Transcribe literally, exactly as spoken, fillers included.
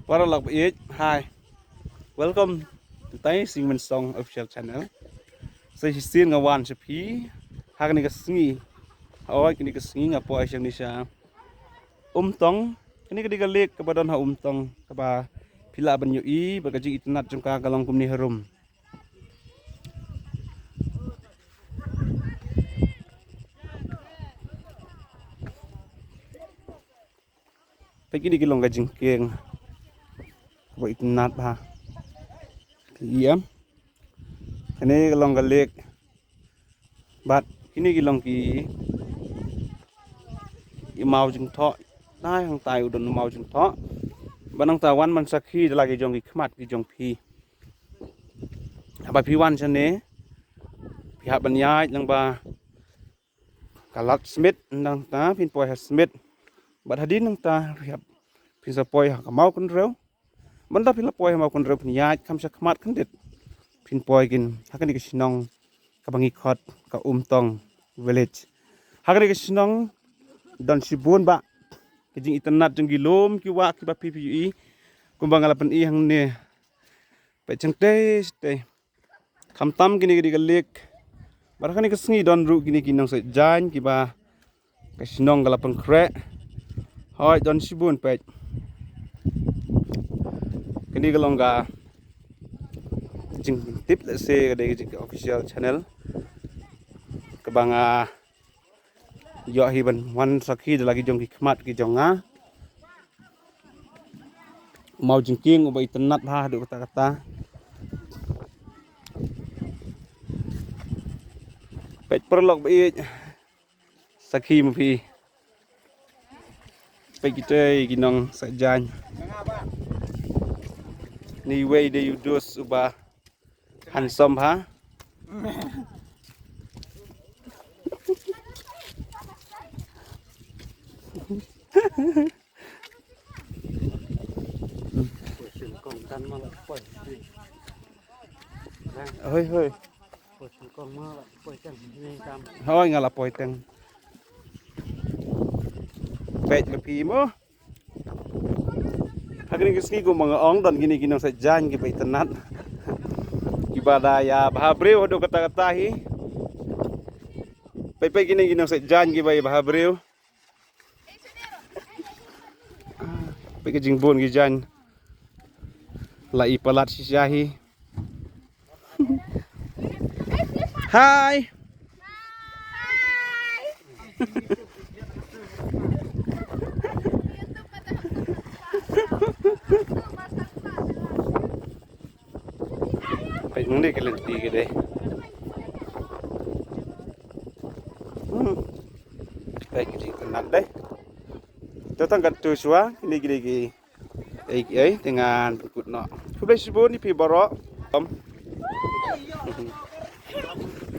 Para lok ba ïeit, hi. Welcome to Tai Sing Men Song Official Channel. Sa shisien nga wan sha phi ha kane ka sngi. Hoi, kane ka sngi nga poi shane sha Umtong. Kane ka dei ka lake kaba don ha Umtong, kaba phi lah ban ïohi ba ka jingitynnad jong ka ka long kumne harum. Peit, kine ki long ka jingkieng kaba itynnad bha. Ki ïam. Kane ka long ka lake. Bad kine ki long ki i maw jingthoh. Nai hangtai u don u maw jingthoh. Bad nangta wan ban sakhi da la ki jong ki khmat ki jong phi. Haba phi wan shane, phi hap ban ïaid lang ba ka lad Smit, nangta phin poi ha Smit. Bad hadien nangta phi hap, phin sa poi ha ka Mawkynrew. Mynta phi la poi ha Mawkynrew, phin ïaid kham sha khmat khyndiat, phin poi kin ha kane ka shnong kaba ngi khot ka Umtong Village. Ha kane ka shnong don shibun bah ka jingitynnad jong ki lum ki wah kiba phi phi ïohi, kumba nga la pyni hangne. Peit, shangtei shangtei. Khamtam kine ki dei ka lake. Bad ha kane ka sngi don ruh kine ki nongshait jaiñ kiba ka shnong ka la pynkhreh. Hoi, don shibun, peit. Kane ka long ka jingtip, let's say, ka dei ka jing ka official channel kaba nga ïoh hi ban wan sakhi da la ki jong ki khmat ki jong nga. Maw jingkieng uba itynnad bha haduh katta katta. Peit, paralok ba ïeit, sakhi ma phi. Peit, kitei ki nongshait jaiñ. Ni wei dei u dus uba handsome bha. Hoi, hoi. Hoi, nga la poi teng. Peit ma phi mo. Ha kane ka sngi, kumba nga ong, don kine ki nongshait jaiñ kiba itynnad, kiba da ïa bha briew haduh katta katta hi. Peit, peit kine ki nongshait jaiñ kiba ïa bha briew. Peit ka jingbun ki jaiñ. La i palat shisha hi. Hi. Peit, nang dei ka lynti ka dei. Hmm. Peit, ka dei ka nat dei. To tang katto shuwa, kine ki dei ki Ei, ei, te ngan pynkut noh. Khublei shibun ïa phi baroh. Om.